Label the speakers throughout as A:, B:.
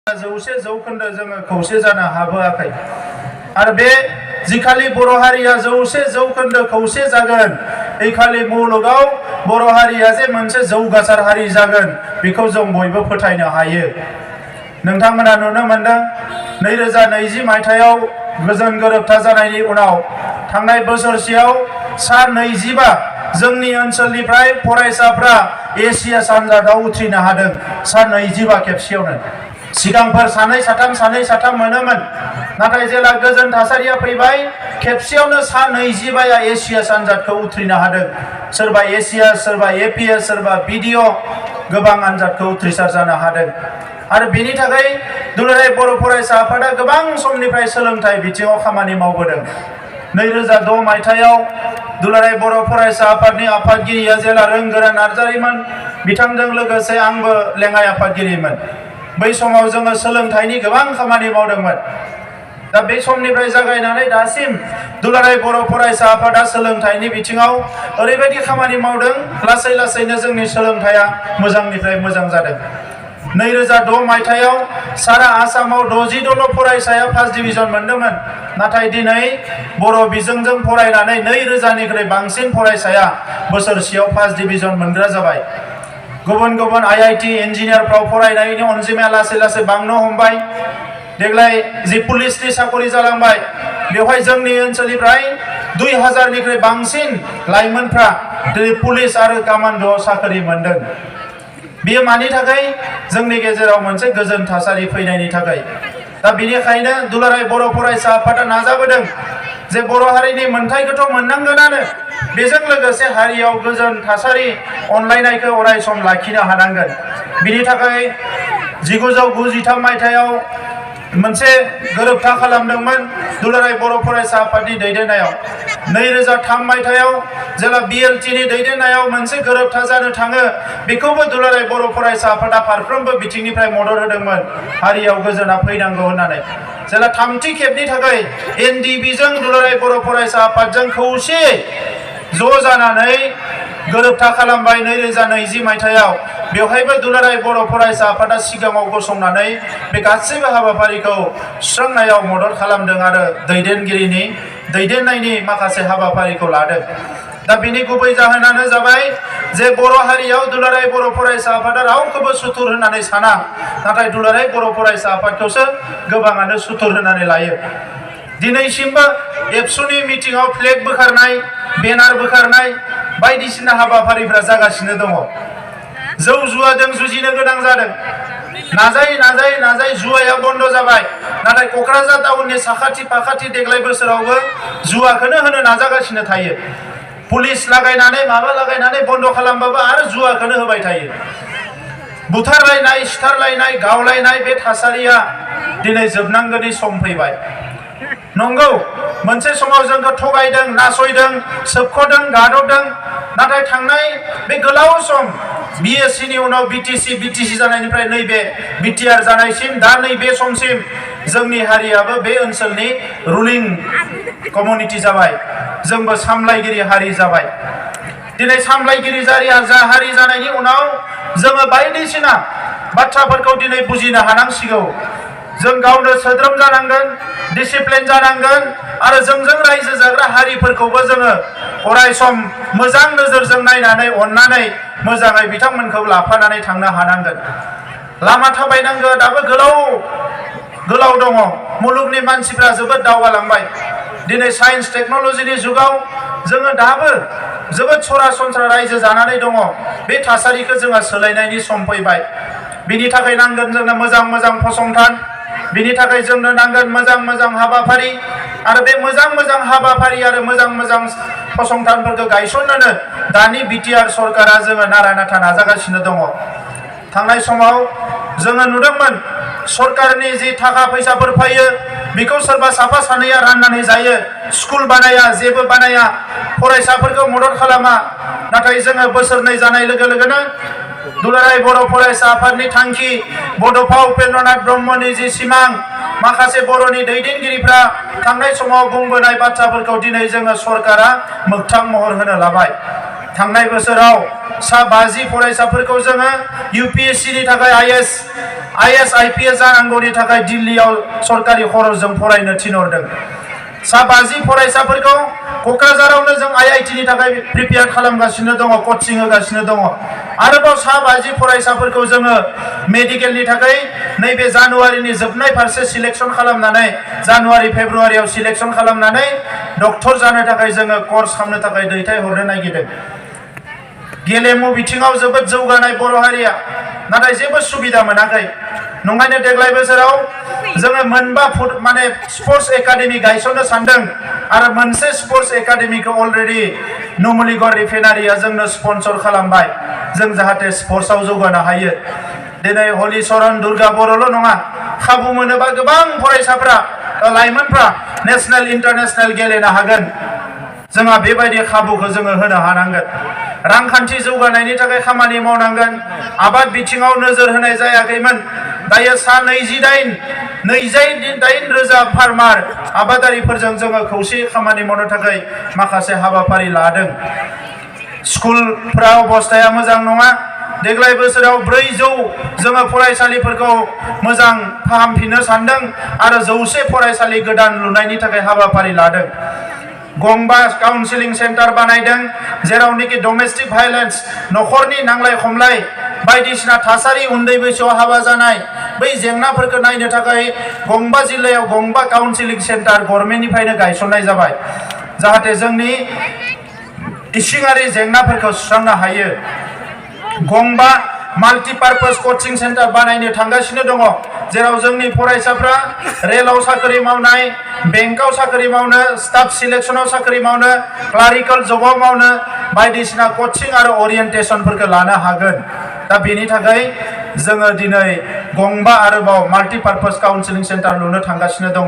A: 100% जोङो खौसे जानो हाबोआखै आरो बे जिखालि बर' हारिया 100% खौसे जागोन एखालि मुलुगाव बर' हारिया जे मोनसे जौगासार हारि जागोन बेखौ जों बयबो फोथायनो हायो। नोंथांमोना नुनो मोनदों 2020 मायथाइयाव गोजोन गोरोबथा जानायनि उनाव थांनाय बोसोरसेयाव सा 25 जोंनि ओनसोलनिफ्राय फरायसाफ्रा एसिया सानजादाव उथ्रिनो हादों। सा 25 खेबसेयावनो सिगांफोर सानै साथाम मोनोमोन, नाथाय जेला गोजोन थासारिया फैबाय खेबसेयावनो सा 25 एसिया सानजादखौ उथ्रिनो हादों। सोरबा एसिया, सोरबा एपिएस, सोरबा बिडिअ गोबां आनजादखौ उथ्रिसार जानो हादों। आरो बेनि थाखाय दुलाराय बर' फरायसा आफादा गोबां समनिफ्राय सोलोंथाइ बिथिङाव खामानि मावबोदों। 2006 मायथाइयाव दुलाराय बर' फरायसा आफादनि आफादगिरिया जेला रोंगोरा नार्जारीमोन, बिथांजों लोगोसे आंबो लेङाइ आफादगिरिमोन। बै समाव जोङो सोलोंथाइनि गोबां खामानि मावदोंमोन। दा बे समनिफ्राय जागायनानै दासिम दुलाराय बर' फरायसा आफादा सोलोंथाइनि बिथिङाव ओरैबायदि खामानि मावदों, लासै लासैनो जोंनि सोलोंथाइया मोजांनिफ्राय मोजां जादों। 2006 मायथाइयाव सारा आसामाव 60 फरायसाया फार्स्ट डिभिजन मोनदोंमोन, नाथाय दिनै बर' बिजोंजों फरायनानै 2000निख्रुइ बांसिन फरायसाया बोसोरसेयाव फार्स्ट डिभिजन मोनग्रा जाबाय। गुबुन गुबुन आईआईटी इन्जिनियारफ्राव फरायनायनि अनजिमाया लासै लासै बांनो हमबाय। देग्लाय जि पुलिसनि साकरि जालांबाय, बेवहाय जोंनि ओनसोलनिफ्राय 2000निख्रुइ बांसिन लाइमोनफ्रा दिनै पुलिस आरो कामान्ड'आव साकरि मोनदों। बेयो मानि थाखाय? जोंनि गेजेराव मोनसे गोजोन थासारि फैनायनि थाखाय। दा बेनिखायनो दुलाराय बर' फरायसा आफादा नाजाबोदों जे बर' हारिनि मोनथायखौथ' मोननांगोनानो, बेजों लोगोसे हारियाव गोजोन थासारि अनलायनायखौ अराय सम लाखिनो हानांगोन। बिनि थाखाय 1993 मायथाइयाव मोनसे गोरोबथा खालामदोंमोन दुलाराय बर' फरायसा आफादनि दैदेननायाव। 2003 मायथाइयाव जेला बिएलटिनि दैदेननायाव मोनसे गोरोबथा जानो थाङो, बेखौबो दुलाराय बर' फरायसा आफादा फारफ्रोमबो बिथिंनिफ्राय मदद होदोंमोन हारियाव गोजोना फैनांगौ होननानै। जेला थामथि खेबनि थाखाय एनडिबिजों दुलाराय बर' फरायसा आफादजों खौसे ज' जानानै गोरोबथा खालामबाय 2020 मायथाइयाव, बेवहायबो दुलाराय बर' फरायसा आफादा सिगाङाव गसंनानै बे गासैबो हाबाफारिखौ सुस्रांनायाव मदद खालामदों आरो दैदेनगिरिनि दैदेननायनि माखासे हाबाफारिखौ लादों। दा बेनि गुबै जाहोनानो जाबाय जे बर' हारियाव दुलाराय बर' फरायसा आफादा रावखौबो सुथुर होननानै साना, नाथाय दुलाराय बर' फरायसा आफादखौसो गोबाङानो सुथुर होननानै लायो। दिनैसिमबो एबसुनि मिटिंआव फ्लेग बोखारनाय, बेनार बोखारनाय बायदिसिना हाबाफारिफ्रा जागासिनो दङ। जौ जुवाजों जुजिनो गोनां जादों। नाजायै जुवाया बन्द जाबाय, नाथाय क'क्राझार टाउननि साखाथि फाखाथि देग्लाय बोसोरावबो जुवाखौनो होनो नाजागासिनो थायो। पुलिस लागायनानै माबा लागायनानै बन्द खालामबाबो आरो जुवाखौनो होबाय थायो। बुथारलायनाय, सिथारलायनाय, गावलायनाय बे थासारिया दिनै जोबनांगौनि सम फैबाय। नंगौ, मोनसे समाव जोंखौ थगायदों, नासयदों, सोबख'दों, गादबदों, नाथाय थांनाय बे गोलाव सम बिएससिनि उनाव बिटिसि जानायनिफ्राय नैबे बिटिआर जानायसिम दा नैबे समसिम जोंनि हारियाबो बे ओनसोलनि रुलिं कमिउनिटि जाबाय। जोंबो सामलायगिरि हारि जाबाय। दिनै सामलायगिरि हारि जानायनि उनाव जोङो बायदिसिना बाथ्राफोरखौ दिनै बुजिनो हानांसिगौ। जों गावनो सोद्रोम जानांगोन, डिसिप्लिन जानांगोन आरो जोंजों रायजो जाग्रा हारिफोरखौबो जोङो अराय सम मोजां नोजोरजों नायनानै अननानै मोजाङै बिथांमोनखौ लाफानानै थांनो हानांगोन। लामा थाबायनांगौ, दाबो गोलाव दङ। मुलुगनि मानसिफ्रा जोबोद दावगालांबाय। दिनै साइन्स टेक्न'लजिनि जुगाव जोङो दाबो जोबोद सरासनस्रा रायजो जानानै दङ। बे थासारिखौ जोंहा सोलायनायनि सम फैबाय। बिनि थाखाय नांगोन जोंनो मोजां फसंथान, बिनि थाखाय जोंनो नांगोन मोजां हाबाफारि, आरो बे मोजां हाबाफारि आरो मोजां फसंथानफोरखौ गायसननोनो दानि बिटिआर सरकारा जोङो नारा नाथा नाजागासिनो दङ। थांनाय समाव जोङो नुदोंमोन सरकारनि जि थाखा फैसाफोर फैयो बेखौ सोरबा साफा सानैया राननानै जायो। स्कुल बानाया, जेबो बानाया, फरायसाफोरखौ मदद खालामा। नाथाय जोङो बोसोरनै जानाय लोगो लोगोनो दुलाराय बर' फरायसा आफादनि थांखि, बड'फा उपेन्द्रनाथ ब्रह्मनि जि सिमां, माखासे बर'नि दैदेनगिरिफ्रा थांनाय समाव बुंबोनाय बाथ्राफोरखौ दिनै जोङो सरकारा मोगथां महर होनो लाबाय। थांनाय बोसोराव सा 50 फरायसाफोरखौ जोङो UPSC नि थाखाय IAS IPS जानांगौनि थाखाय दिल्लीयाव सरकारि खरसजों फरायनो थिनहरदों। सा 50 फरायसाफोरखौ क'क्राझारावनो जों IIT नि थाखाय प्रिपेयार खालामगासिनो दङ, कचिं होगासिनो दङ। आरोबाव सा 50 फरायसाफोरखौ जोङो मेडिकेलनि थाखाय नैबे जानुवारिनि जोबनाय फारसे सिलेक्शन खालामनानै जानुवारि फेब्रुवारियाव सिलेक्शन खालामनानै डक्टर जानो थाखाय जोङो कर्स खालामनो थाखाय दैथायहरनो नागिरदों। गेलेमु बिथिङाव जोबोद जौगानाय बर' हारिया, नाथाय जेबो सुबिदा मोनाखै। नंखायनो देग्लाय बोसोराव जोङो मोनबा माने स्पर्ट्स एकाडेमि गायसननो सानदों आरो मोनसे स्पर्ट्स एकाडेमिखौ अलरेडि नुमुलिगढ़ रिफाइनारिया जोंनो स्पन्सर खालामबाय, जों जाहाथे स्पर्ट्सआव जौगानो हायो। दिनै हलिचरन दुर्गा बर'ल' नङा, खाबु मोनोबा गोबां फरायसाफ्रा लाइमोनफ्रा नेशनेल इन्टारनेशनेल गेलेनो हागोन। जोंहा बेबायदि खाबुखौ जोङो होनो हानांगोन। रांखान्थि जौगानायनि थाखाय खामानि मावनांगोन। आबाद बिथिङाव नोजोर होनाय जायाखैमोन। दायो सा 28 रोजा फार्मार आबादारिफोरजों जोङो खौसे खामानि मावनो थाखाय माखासे हाबाफारि लादों। स्कुलफ्रा अबस्थाया मोजां नङा। देग्लाय बोसोराव 400 जोङो फरायसालिफोरखौ मोजां फाहामफिननो सानदों आरो 100 फरायसालि गोदान लुनायनि थाखाय हाबाफारि लादों। गंबा काउन्सिलिं सेन्टार बानायदों, जेरावनोखि डमेस्टिक भायलेन्स, नखरनि नांलाय खमलाय बायदिसिना थासारि, उन्दै बैसोआव हाबा जानाय बै जेंनाफोरखौ नायनो थाखाय गंबा जिल्लायाव गंबा काउन्सिलिं सेन्टार गभर्नमेन्टनिफ्रायनो गायसननाय जाबाय, जाहाथे जोंनि इसिङारि जेंनाफोरखौ सुस्रांनो हायो। गंबा माल्टिपार्पस कचिं सेन्टार बानायनो थांगासिनो दङ, जेराव जोंनि फरायसाफ्रा रेलआव साख्रि मावनाय, बेंकआव साख्रि मावनो, स्टाफ सिलेक्शनाव साख्रि मावनो, क्लारिकल जबाव मावनो बायदिसिना कचिं आरो ओरिएन्टेसनफोरखौ लानो हागोन। दा बेनि थाखाय जोङो दिनै गंबा आरोबाव माल्टिपार्पस काउन्सिलिं सेन्टार लुनो थांगासिनो दङ।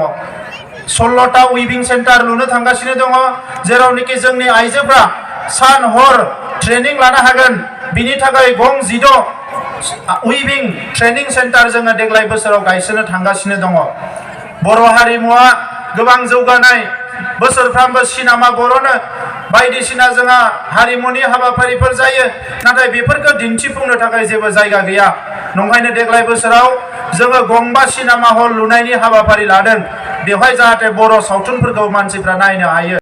A: 16टा उइभिं सेन्टार लुनो थांगासिनो दङ, जेरावनोखि जोंनि आइजोफ्रा सान हर ट्रेनिं लानो हागोन। बिनि थाखाय 16 उइभिं ट्रेनिं सेन्टार जोङो देग्लाय बोसोराव गायसननो थांगासिनो दङ। बर' हारिमुवा गोबां जौगानाय, बोसोरफ्रामबो सिनेमा बर'नो बायदिसिना जोंहा हारिमुनि हाबाफारिफोर जायो, नाथाय बेफोरखौ दिन्थिफुंनो थाखाय जेबो जायगा गैया। नंखायनो देग्लाय बोसोराव जोङो गंबा सिनेमा हल लुनायनि हाबाफारि लादों, बेवहाय जाहाथे बर' सावथुनफोरखौ मानसिफ्रा नायनो हायो।